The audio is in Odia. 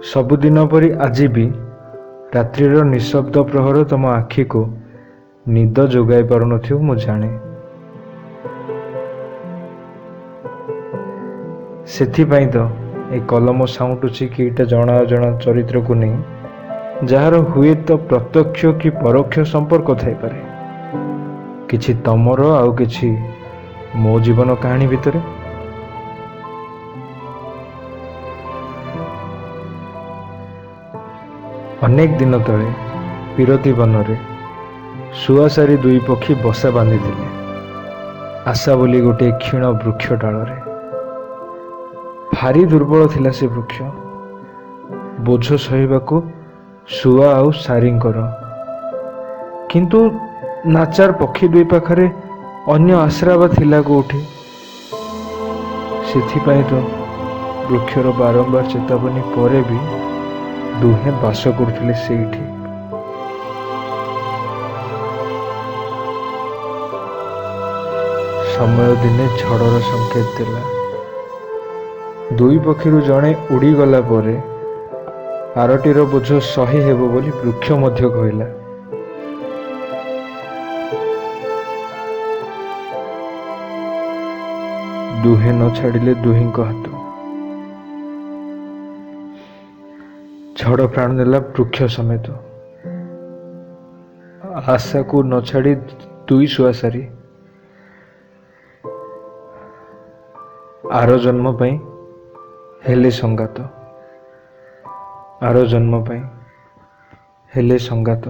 ସବୁଦିନ ପରି ଆଜି ବି ରାତ୍ରିର ନିଶବ୍ଦ ପ୍ରହର ତମ ଆଖିକୁ ନିଦ ଯୋଗାଇ ପାରୁନଥିବ, ମୁଁ ଜାଣେ। ସେଥିପାଇଁ ତ ଏ କଲମ ସାଉଁଟୁଛି କେଇଟା ଜଣା ଅଜଣା ଚରିତ୍ରକୁ ନେଇ, ଯାହାର ହୁଏତ ପ୍ରତ୍ୟକ୍ଷ କି ପରୋକ୍ଷ ସମ୍ପର୍କ ଥାଇପାରେ କିଛି ତମର ଆଉ କିଛି ମୋ ଜୀବନ କାହାଣୀ ଭିତରେ। ଅନେକ ଦିନ ତଳେ ପିରତି ବନରେ ଶୁଆଶାରୀ ଦୁଇ ପକ୍ଷୀ ବସା ବାନ୍ଧିଥିଲେ ଆଶା ବୋଲି ଗୋଟିଏ କ୍ଷୀଣ ବୃକ୍ଷ ଡାଳରେ। ଭାରି ଦୁର୍ବଳ ଥିଲା ସେ ବୃକ୍ଷ, ବୋଝ ସହିବାକୁ ଶୁଆ ଆଉ ଶାରୀଙ୍କର। କିନ୍ତୁ ନାଚାର ପକ୍ଷୀ ଦୁଇ ପାଖରେ ଅନ୍ୟ ଆଶ୍ରା ବା ଥିଲା କୋଉଠି? ସେଥିପାଇଁ ତ ବୃକ୍ଷର ବାରମ୍ବାର ଚେତାବନୀ ପରେ ବି ଦୁହେଁ ବାସ କରୁଥିଲେ ସେଇଠି। ସମୟ ଦିନେ ଝଡ଼ର ସଂକେତ ଦେଲା। ଦୁଇ ପକ୍ଷୀରୁ ଜଣେ ଉଡ଼ିଗଲା ପରେ ଆରଟିର ବୋଝ ସହି ହେବ ବୋଲି ବୃକ୍ଷ ମଧ୍ୟ କହିଲା। ଦୁହେଁ ନ ଛାଡ଼ିଲେ ଦୁହିଁଙ୍କ ହାତ। ଝଡ଼ ପ୍ରାଣ ନେଲା ବୃକ୍ଷ ସମେତ। ଆଶାକୁ ନ ଛାଡ଼ି ଦୁଇ ଶୁଆଶାରୀ ଆର ଜନ୍ମ ପାଇଁ ହେଲେ ସଙ୍ଗାତ, ଆର ଜନ୍ମ ପାଇଁ ହେଲେ ସଙ୍ଗାତ।